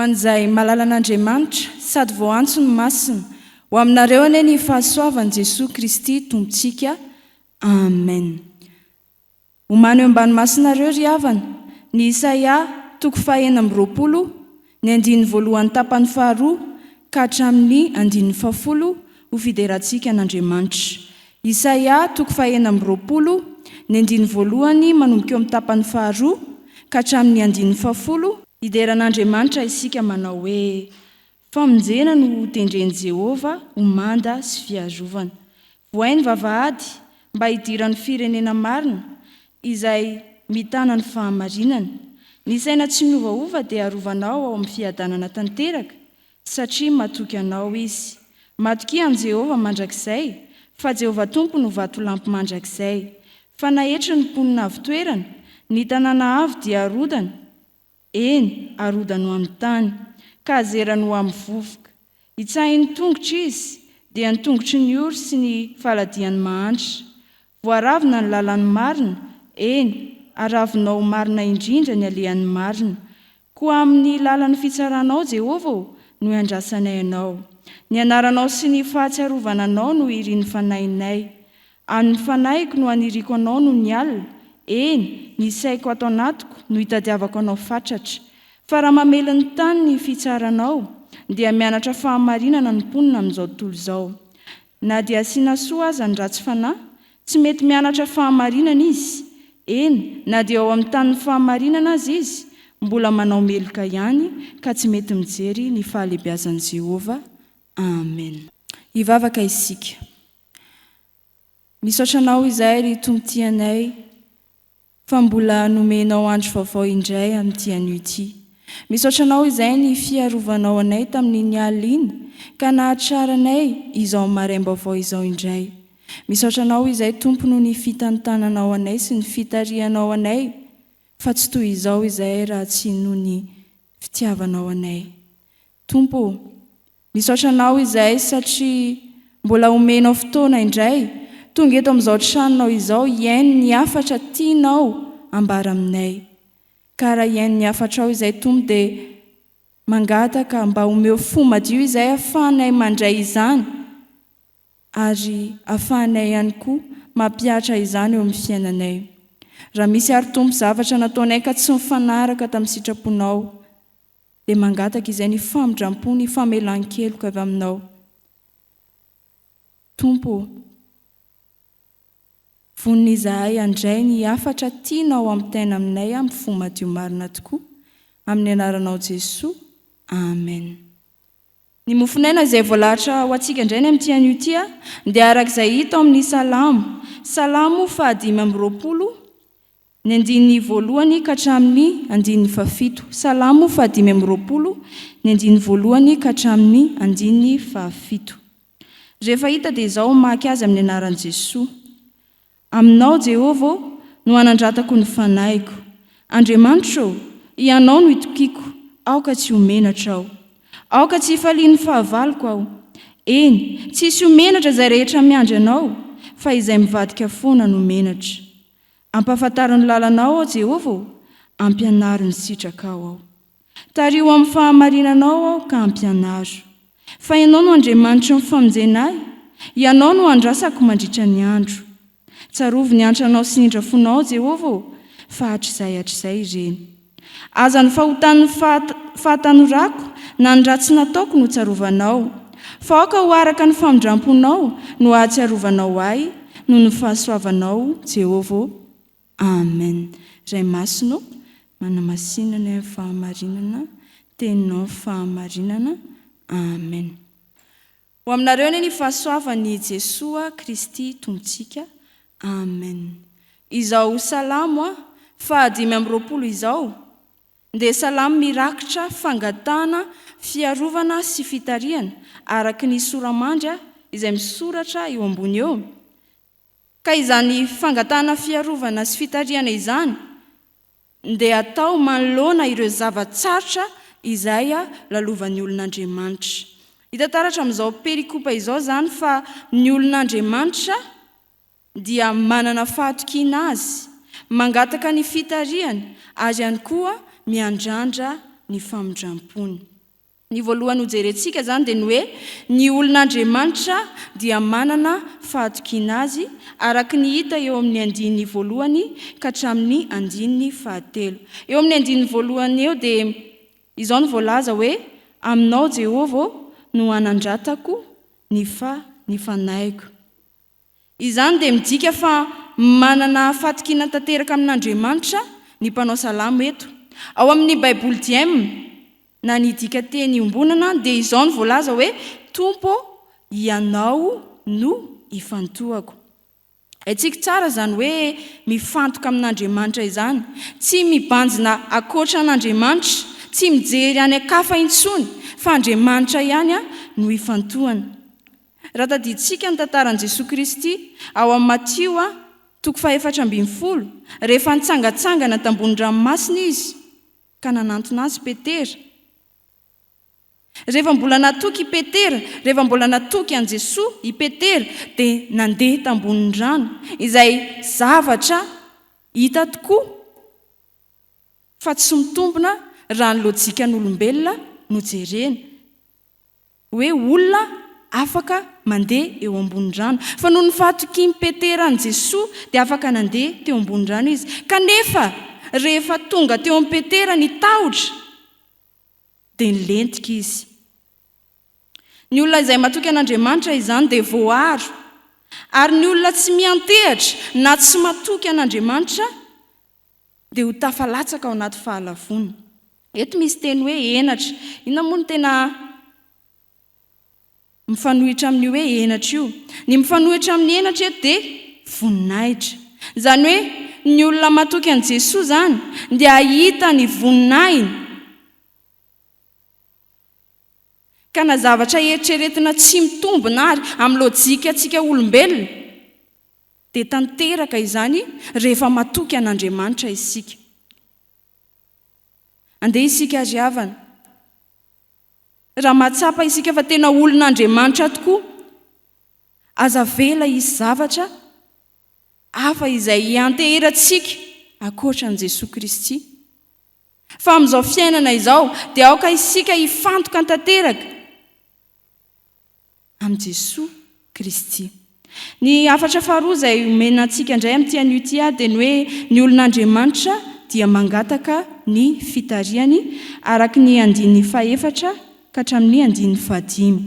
an'izay malalan'Andriamanitra sady voaantso ny masina, ho aminareo anie ny fahasoavan'i Jesoa Kristy Tompontsika. Amen. Omano eo ambany masonareo ry havana, ny Isaia toko faha-26, ny andininy voalohany tapany faharoa ka hatramin'ny andininy fahafolo ho fiderantsika an'Andriamanitra. Isaia toko faha-26, ny andininy voalohany manomboka eo amin'ny tapany faharoa ka hatramin'ny andininy fahafolo, Hidera an'Andriamanitra isika manao hoe, Famonjena no hotendren'i Jehovah ho manda sy fiarovana. Vohay ny vavahady mba hidiran'ny firenena marina, izay mitana ny fahamarinana. Ny saina tsy miovaova dia arovanao ao amin'ny fiadanana tanteraka, satria matoky anao izy. Matokia an'i Jehovah mandrakizay, fa Jehovah Tompo no vatolampy mandrakizay. Fa naetry ny mponina avo toerana, ny tanàna avo dia arodana, Eny, arodany ho amin'ny tany, ka azerany ho amin'ny vovoka. Itsahin'ny tongotra izy, dia ny tongotry ny ory sy ny faladian'ny mahantra. Voaravina ny lalan'ny marina, eny, aravinao ho marina indrindra ny alehan'ny marina. Koa amin'ny lalan'ny fitsaranao, Jehovah ô, no iandrasanay Anao. Ny anaranao sy ny fahatsiarovana Anao no irin'ny fanahinay. Amin'ny fanahiko no aniriako Anao nony alina, eny, ny saiko ato anatiko no itadiavako Anao fatratra. Fa raha mamely ny tany ny fitsaranao, dia mianatra fahamarinana ny mponina amin'izao tontolo izao. Na dia asiana soa aza ny ratsy fanahy, tsy mety mianatra fahamarinana izy, eny, na dia ao amin'ny tanin'ny fahamarinana aza izy, mbola manao meloka ihany ka tsy mety mijery ny fahalehibiazan'i Jehovah. Amen. Hivavaka isika. Misaotra Anao izahay ry Tompo tia anay fa mbola nomenao andro vaovao indray amin'ity anio ity. Misaotra Anao izahay ny fiarovanao anay tamin'iny alina iny ka nahatraranay izao maraim-baovao izao indray. Misaotra Anao izahay Tompo noho ny fitantananao anay sy ny fitarihanao anay fa tsy toy izao izahay raha tsy noho ny fitiavanao anay. Tompo ô, misaotra Anao izahay satria mbola omenao fotoana indray tonga eto amin'izao tranonao izao hihaino ny hafatra tianao ambara aminay. Ka raha hihaino ny hafatrao izay Tompo dia mangataka mba omeo fo madio izay ahafahanay mandray izany ary ahafahanay ihany koa mampihatra izany eo amin'ny fiainanay. Raha misy ary Tompo zavatra nataonay ka tsy nifanaraka tamin'ny sitraponao dia mangataka izay ny famindrampo ny famelan-keloka avy aminao Tompo ô. Vonona izahay handray ny hafatra tianao hampitaina aminay amin'ny fo madio marina tokoa, amin'ny anaranao Jesoa, Amen. Ny mofon'aina izay voalahatra ho antsika indray ny amin'ity anio ity dia araka izay hita ao amin'ny Salamo, Salamo fahadimy 25, Ny andininy voalohany ka hatramin'ny andininy fahafito. Salamo faha-25, ny andininy voalohany ka hatramin'ny andininy fahafito. Rehefa hita dia izao mamaky azy amin'ny anaran'i Jesoa. Aminao, Jehovah ô, no anandratako ny fanahiko. Andriamanitro ô, Ianao no itokiako, aoka tsy ho menatra aho. Aoka tsy hifalian'ny fahavaloko aho. Eny, tsy hisy ho menatra izay rehetra miandry Anao, fa izay mivadika foana no menatra. Ampahafantaro ny lalanao aho, Jehovah ô, ampianaro ny sitrakao aho. Tariho amin'ny fahamarinanao aho ka ampianaro. Fa Ianao no Andriamanitry ny famonjena ahy, Ianao no andrasako mandritra ny andro. Tsarovy ny antranao sy ny indrafonao, Jehovah ô, fa hatrizay hatrizay ireny. Aza ny fahotan'ny fahatanorako na ny ratsy nataoko no tsarovanao, fa aoka ho araka ny famindramponao no ahatsiarovanao ahy noho ny fahasoavanao, Jehovah ô. Amen. Ray Masina ô, manamasina anay amin'ny fahamarinana, Teninao ny fahamarinana. Amen. Ho aminareo anie ny fahasoavan'i Jesoa Kristy Tompontsika. Amen. Izao Salamo faha 25 izao dia Salamo mirakitra fangatahana fiarovana sy fitarihana araka ny sora-mandry izay misoratra eo ambony eo. Ka izany fangatahana fiarovana sy fitarihana izany dia atao manoloana ireo zava-tsarotra izay lalovan'ny olon'Andriamanitra. Hita taratra amin'izao perikopa izao izany fa ny olon'Andriamanitra dia manana fahatokiana Azy, mangataka ny fitarihany ary ihany koa miandrandra ny famindram-pony. Ny voalohany hojerentsika izany dia ny hoe ny olon'Andriamanitra dia manana fahatokiana Azy, araka ny hita eo amin'ny andininy voalohany ka hatramin'ny andininy fahatelo. Eo amin'ny andininy voalohany eo dia izao no voalaza hoe, Aminao, Jehovah ô, no anandratako ny fa ny fanahiko. Izany dia midika fa manana fahatokiana tanteraka amin'Andriamanitra ny mpanao salamo eto. Ao amin'ny Baiboly diem, na ny dikanteny iombonana, dia izao no voalaza hoe, Tompo ô, Ianao no ifantohako. Haintsika tsara izany hoe mifantoka amin'Andriamanitra izany. Tsy mibanjina ankoatra an'Andriamanitra, tsy mijery any an-kafa intsony, fa Andriamanitra ihany no ifantohana. Raha tadidintsika ny tantaran'i Jesoa Kristy ao amin'ny Matio toko faha-14, rehefa nitsangantsangana tambony ranomasina Izy ka nanantona Azy Petera. Rehefa mbola natoky i Petera, rehefa mbola natoky an'i Jesoa i Petera dia nandeha tambonin'ny rano, izay zavatra hita tokoa fa tsy mitombina raha ny lojikan'olombelona no jerena. Hoe olona afaka mandeha eo ambony rano. Fa noho ny fahatokian'i Petera an'i Jesoa dia afaka nandeha teo ambony rano izy. Kanefa rehefa tonga teo amin'i Petera ny tahotra dia nilentika izy. Ny olona izay matoky an'Andriamanitra izany dia voaaro. Ary ny olona tsy miantehatra na tsy matoky an'Andriamanitra dia ho tafalatsaka ao anaty fahalavoana. Eto misy teny hoe henatra. Inona moa no tena mifanohitra amin'io hoe henatra io? Ny mifanohitra amin'ny henatra eto dia voninahitra. Izany hoe ny olona matoky an'i Jesoa izany dia hahita ny voninahiny. Ka na zavatra eritreretina tsy mitombina ary amin'ny lojikantsika olombelona, dia tanteraka izany rehefa matoky an'Andriamanitra isika. Andeha isika ry havana, raha mahatsapa isika fa tena olon'Andriamanitra tokoa, aza avela hisy zavatra hafa izay hianteherantsika ankoatra an'i Jesoa Kristy. Fa amin'izao fiainana izao dia aoka isika hifantoka tanteraka amin'i Jesoa Kristy. Ny hafatra faharoa izay omena antsika indray amin'ity anio ity ary dia ny hoe ny olon'Andriamanitra dia mangataka ny fitarihany araka ny andininy fahefatra ka hatramin'ny andininy fahadimy.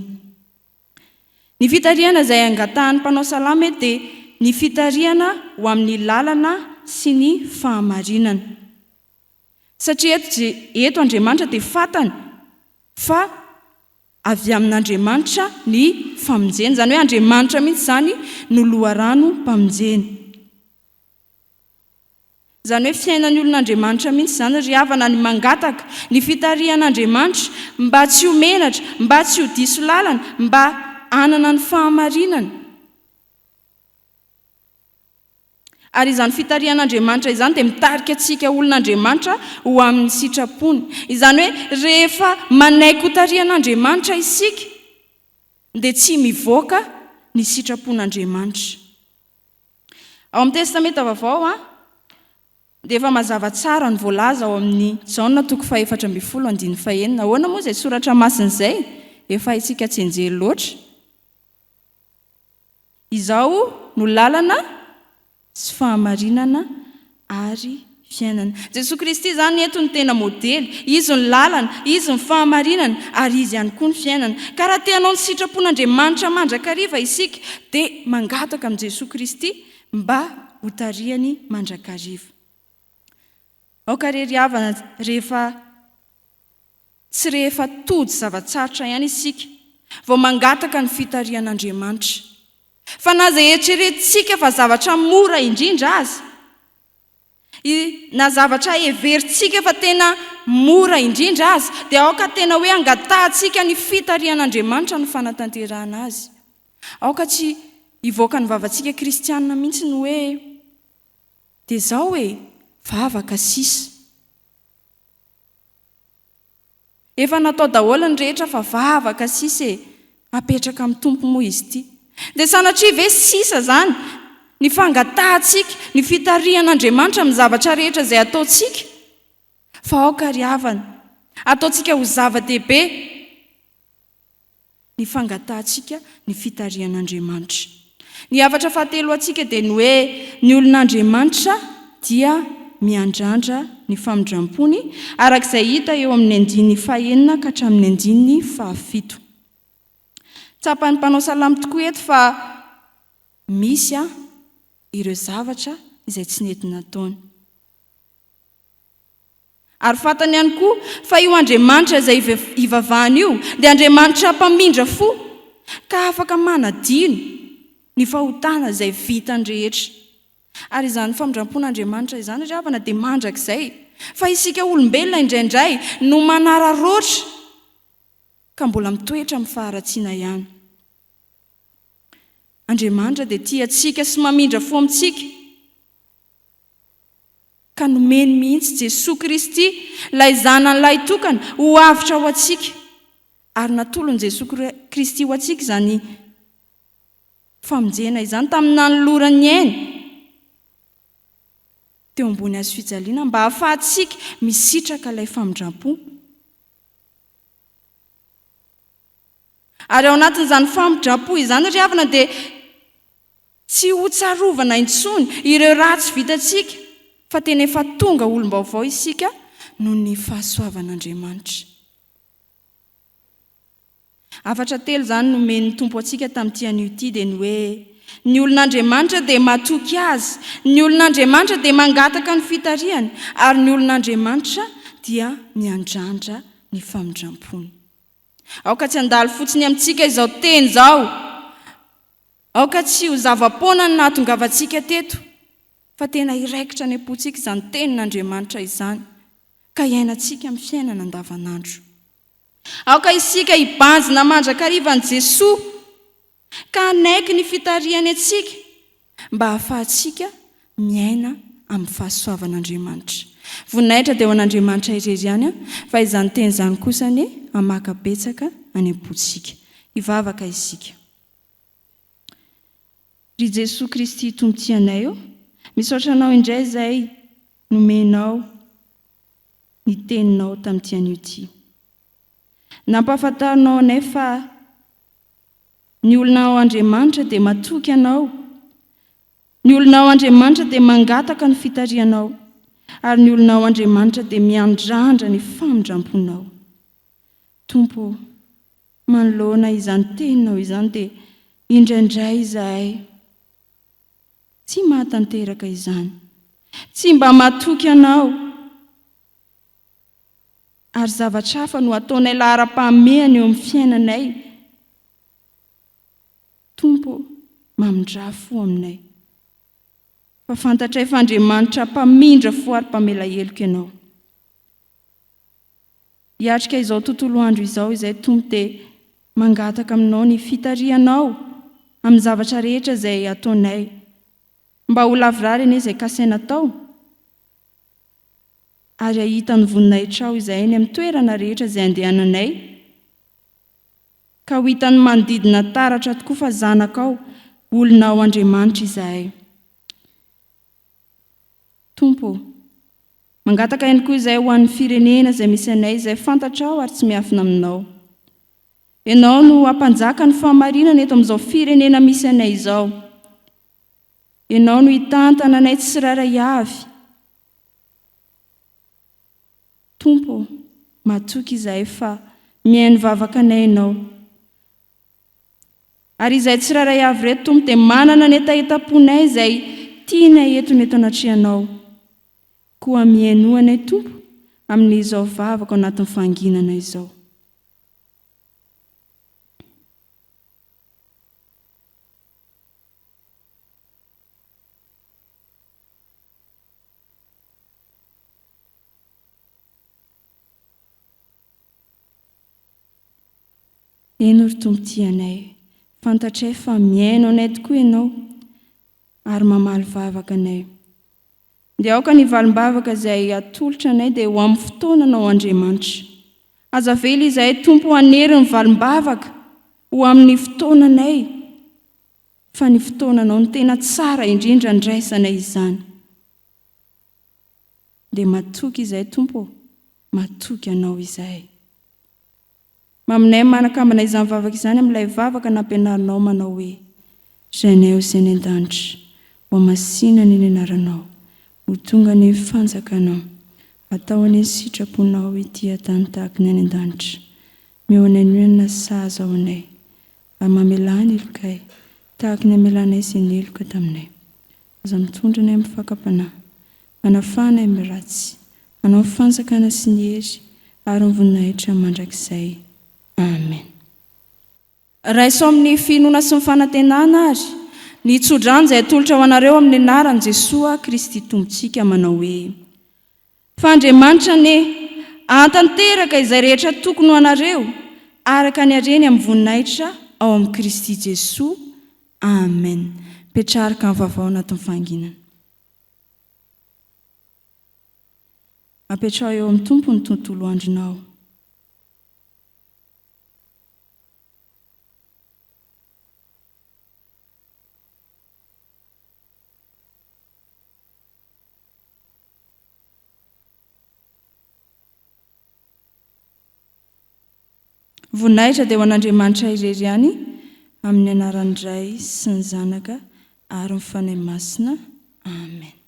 Ny fitarihana izay angatahan'ny mpanao salamo eto dia ny fitarihana ho amin'ny lalana sy ny fahamarinana. Satria eto eto Andriamanitra dia fantany fa Avy amin'Andriamanitra ny famonjena. Izany hoe Andriamanitra mihitsy izany no loharanom-pamonjena. Izany hoe fiainan'ny olon'Andriamanitra mihitsy izany ry havana ny mangataka ny fitarihan'Andriamanitra mba tsy ho menatra, mba tsy ho diso lalana, mba hanana ny fahamarinana. Ary izany fitarihan'Andriamanitra izany dia mitarika antsika olon'Andriamanitra ho amin'ny sitrapony. Izany hoe rehefa manaiky hotarihan'Andriamanitra isika dia tsy mivoaka ny sitrapon'Andriamanitra. Ao amin'ny Testamenta Vaovao dia efa mazava tsara ny voalaza ao amin'ny Jaona toko faha-14 andininy fahenina. Ahoana moa izay soratra masina izay? Efa haintsika tsianjery loatra. Izao no lalana sy fahamarinana ary fiainana. Jesoa Kristy izany eto no tena modely. Izy no lalana, Izy no fahamarinana ary Izy ihany koa no fiainana. Ka raha te hanao ny sitrapon'Andriamanitra mandrakariva isika dia mangataka amin'i Jesoa Kristy mba ho tarihany mandrakariva. Aoka re ry havana rehefa Tsy rehefa tojo zava-tsarotra ihany isika vao mangataka ny fitarihan'Andriamanitra. Fa na izay eritreretintsika fa zavatra mora indrindra aza, i, na zavatra heverintsika fa tena mora indrindra aza, dia aoka tena hoe angatahantsika ny fitarihan'Andriamanitra ny fanatanterahana azy. Aoka tsy hivoaka ny vavantsika kristianina mihitsy ny hoe, dia izao e, vavaka sisa. Efa natao daholo ny rehetra fa vavaka sisa e! Apetraka amin'ny Tompo moa izy ity. Dia sanatria ve sisa zany ny fangatahantsika, ny fitarihan'Andriamanitra amin'ny zavatra rehetra izay ataontsika? Fa aoka ry havana, ataontsika ho zava-dehibe. ny fangatahantsika ny fitarihan'Andriamanitra. Ny hafatra fahatelo ho antsika dia ny hoe ny olon'Andriamanitra dia miandrandra ny famindram-pony, araka izay hita eo amin'ny andininy fahenina ka hatramin'ny andininy fahafito. Tsapan'ny mpanao salamo tokoa eto fa misy ireo zavatra izay tsy nety nataony. Ary fantany ihany koa fa io Andriamanitra izay ivavahany io dia Andriamanitra mpamindra fo ka afaka manadino ny fahotana izay vitany rehetra. Ary izany famindram-pon'Andriamanitra izany ry havana dia mandrakizay. Fa isika olombelona indraindray no manararaotra ka mbola mitoetra amin'ny faharatsiana ihany. Andriamanitra dia tia antsika sy mamindra fo amintsika. Ka nomeny mihitsy Jesoa Kristy, ilay Zanany Lahitokana, ho avotra ho antsika. Ary natolon'i Jesoa Kristy ho antsika izany famonjena izany tamin'ny nanolorany ny ainy teo ambony hazofijaliana mba hahafahantsika misitraka ilay famindram-po. Ary ao anatin'izany famindram-po izany ry havana dia Tsy ho tsarovana intsony ireo ratsy vitantsika fa tena efa tonga olom-baovao isika noho ny fahasoavan'Andriamanitra. Hafatra telo izany nomen'ny Tompo antsika tamin'ity anio ity dia ny hoe, ny olon'Andriamanitra dia matoky Azy, ny olon'Andriamanitra dia mangataka ny fitarihany ary ny olon'Andriamanitra dia miandrandra ny famindram-pony. Aoka tsy handalo fotsiny amintsika izao teny izao. Aoka tsy ho zava-poana ny nahatongavantsika teto, fa tena hiraikitra any am-pontsika izany Tenin'Andriamanitra izany, ka hiainantsika amin'ny fiainana andavanandro. Aoka isika hibanjina mandrakariva an'i Jesoa, ka hanaiky ny fitarihany antsika, mba hahafahantsika miaina amin'ny fahasoavan'Andriamanitra. Voninahitra dia ho an'Andriamanitra irery ihany, fa izany teny izany kosa anie hamaka betsaka any am-pontsika. Hivavaka isika. Ry Jesoa Kristy Tompo tianay ô, misaotra Anao indray izay nomenao ny Teninao tamin'ity anio ity. Nampahafantarinao anay fa ny olona ao Andriamanitra dia matoky Anao, ny olona ao Andriamanitra dia mangataka ny fitarihanao, ary ny olona ao Andriamanitra dia miandrandra ny famindramponao. Tompo ô, Manoloana izany teninao izany dia indraindray izahay tsy mahatanteraka izany. Tsy mba matoky anao ary zavatra hafa no ataonay laharam-pahamehana eo amin'ny fiainanay. Tompo ô, mamindrà fo aminay. Fa fantatray fa Andriamanitra mpamindra fo ary mpamela heloka Ianao. Hiatrika izao tontolo andro izao izay Tompo dia mangataka aminao ny fitarihanao amin'ny zavatra rehetra izay ataonay mba ho lavorary anie izay kasaina atao ary hahita ny voninahitrao izahay eny amin'ny toerana rehetra izay andehananay ka ho hitan'ny manodidina taratra tokoa fa zanakao olonao Andriamanitra izahay. Tompo ô! Mangataka ihany koa izahay ho an'ny firenena izay misy anay izay fantatrao ary tsy miafina aminao. Ianao no hampanjaka ny fahamarinana eto amin'izao firenena misy anay izao. Ianao no hitantana anay tsirairay avy. Tompo ô! Matoky izahay fa mihaino vavaka anay Ianao. Ary izahay tsirairay avy ireto, Tompo, dia manana ny hetahetam-ponay izay tianay entona eto anatrehanao. Koa mihainoa anay, Tompo, amin'izao vavaka ao anatin'ny fahanginana izao. Eny ry Tompo tia anay, fantatray fa mihaino anay tokoa Ianao ary mamaly vavaka anay. Dia aoka ny valim-bavaka izay atolotra anay dia ho amin'ny fotoananao Andriamanitra. Aza avela izahay Tompo hanery ny valim-bavaka ho amin'ny fotoananay fa ny fotoananao no tena tsara indrindra andraisanay izany. Dia matoky izahay Tompo ô, matoky Anao izahay. Maminay manakambana izany vavaka izany amin'ilay vavaka nampianarinao manao hoe, Rainay izay any an-danitra, hohamasina anie ny anaranao, ho tonga anie ny fanjakanao, atao anie ny sitraponao ety an-tany tahaka ny any an-danitra. Omeo anay ny hanina sahaza ho anay, ary mamelà ny helokay, tahaka ny amelanay izay niheloka taminay. Aza mitondra anay amin'ny fakam-panahy. Manafaha anay amin'ny ratsy. Anao ny fanjakana sy ny hery ary ny voninahitra mandrakizay. Amen. Raiso amin'ny finoana sy ny fanantenana ary ny tsodrano izay atolotra ho anareo amin'ny anaran'i Jesoa Kristy Tompontsika manao hoe, Fa Andriamanitra anie hahatanteraka izay rehetra tokony ho anareo araka ny hareny amin'ny voninahitra ao amin'i Kristy Jesoa. Amen. Mipetraha araka ny vaovao anatin'ny fahanginana. Apetraho eo amin'ny Tompo ny tontolo andronao. Voninahitra dia ho an'Andriamanitra irery ihany, amin'ny anaran'ny Ray sy ny Zanaka ary ny Fanahy Masina. Amen.